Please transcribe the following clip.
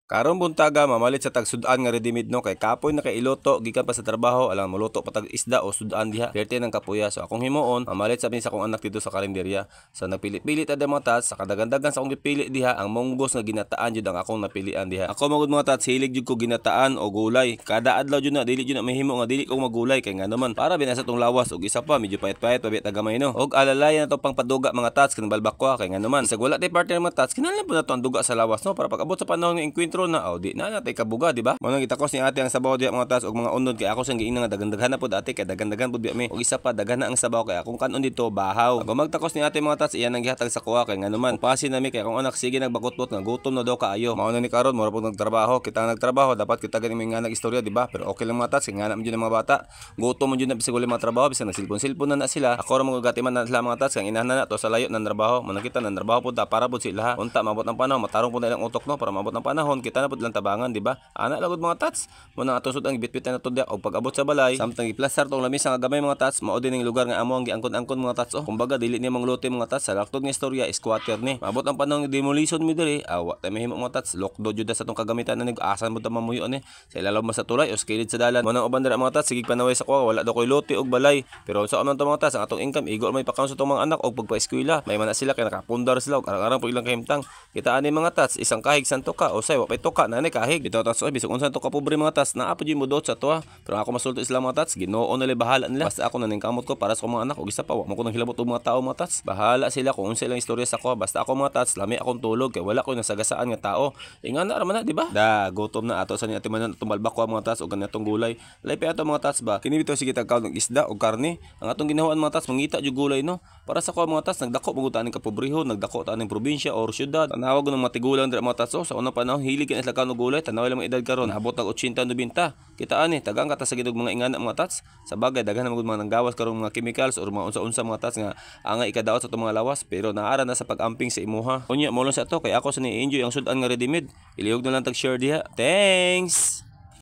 Karong buntaga, mamalit sa tag sud-an nga ready-made, no, kay kapoy na kay iluto gikan pa sa trabaho, alang moluto pa tag isda o sud-an diha. Perte ng kapuya. So akong himuon, mamalit sa sa akong anak dito sa karinderya. So nagpili-pili ta mga tats, sa kadagandagan sa akong gipili diha, ang munggos nga ginataan jud ang akong napilian diha. Ako magud, mga tats, hilig jud ko ginataan o gulay. Kada adlaw jud na, dili jud na mahimo nga dili ko magulay kay ngano man para binasa tong lawas, ug isa pa, medyo payat-payat pa biya tagamay, no. Og alalayan na to pang paduga, mga tats, kanang balbakwa, kay ngano man sa wala tay partner, mga tats, kinahanglan po na to ang duga sa lawas, no, para pag abot sa panahon ng engkwentro na, oh, di na natay kabuga, di ba? Mo nang gitakos ni ate ang sabaw diha, mga tats, og mga unod, kay ako sang giingnan nga daghan-daghan na pod, ate, kay daghan-daghan pod biya mi. Og isa pa, daghan na ang sabaw kay akong kanon dito bahaw. Pag magtakos ni ate, mga tats, iyan ang gihatag sa kuha kay ngano man pasin nami kay akong anak sige nagbakutbot nga gutom na daw kaayo. Mao na ni karon mura pud nagtrabaho. Kita nga nagtrabaho, dapat kita gani may nga istorya, di ba? Pero okay lang, mga tats, kay ngana man jud ang mga bata. Gutom man jud na bisag wala mga trabaho, bisan nagsilpon-silpon na na sila. Ako ra mga gatiman na sila, mga tats, kay inahan na to sa layo ng trabaho. Mo kita nan trabaho pud ta para pud sila. Unta maabot ang panahon, matarong pud na ilang utok, no, para maabot ang panahon kita na pud lang tabangan, di ba? Ana lagod, mga tats. Mo na ato sud ang bitbit na to diha, og pag-abot sa balay, samtang giplastar tong lamisa nga gamay, mga tats, mao din ang lugar nga amo ang giangkon-angkon, mga tats, oh. Kumbaga dili niya mangluti, mga tats, sa laktod nga istorya, squatter ni. Maabot ang panahon demolition mi diri, awa tay mahimo, mga tats, lokdo jud sa tong kagamitan na asan mo ta mamuyo ni sa ilalom man sa tulay o sa kilid sa dalan. Mo nang uban dira, mga tats, sige panaway sa kuha, wala daw koy lote og balay. Pero sa man to, mga tats, ang atong income igo may pakaon sa atong mga anak og pagpa-eskwela. May man na sila kay nakapundar sila og arang-arang pud ilang kahimtang. Kita ani, mga tats, isang kahig san tuka o say wa pay tuka na ni kahig. Bitaw, tats, oy, bisag unsa to ka pobre, mga tats, naa pa jud mo dot sa tuwa. Pero ako masulti sila, mga tats, Ginoo na bahala nila. Basta ako naningkamot ko para sa akong mga anak, ug isa pa, wa mo ko nang hilabot og mga tao, mga tats. Bahala sila kung unsa ilang istorya sa ko. Basta ako, mga tats, lami akong tulog kay wala ko nasagasaan nga tao. Ingana ra man na, di ba? Da, gutom na ato sa ni ate man atong balbakwa, mga tats, ug kanatong gulay. Lay pa ato, mga tats, ba. Kini bitaw sige tagkaon og isda og karne. Ang atong ginahuan, mga tats, mangita jud gulay, no. Para sa ko, mga tats, nagdako mo ta aning kapobrehon, nagdako ta aning probinsya or syudad. Tanawag ng mga tigulang dira, mga tats, oh, sa unang panahon hilig kay sila kaon og gulay, tanaw ilang mga edad karon, abot og 80, 90. Kita ani, tagang kata sa ginog mga ingana, mga tats. Sa bagay, daghan na magud mga nanggawas karong mga chemicals or mga unsa-unsa, mga tats, nga angay ikadaot sa atong mga lawas, pero naara na sa pag-amping sa imuha. Unya mo lang sa ato kay ako sa ni enjoy ang sud-an nga ready made. Ilihog na lang tag share diha. Thanks.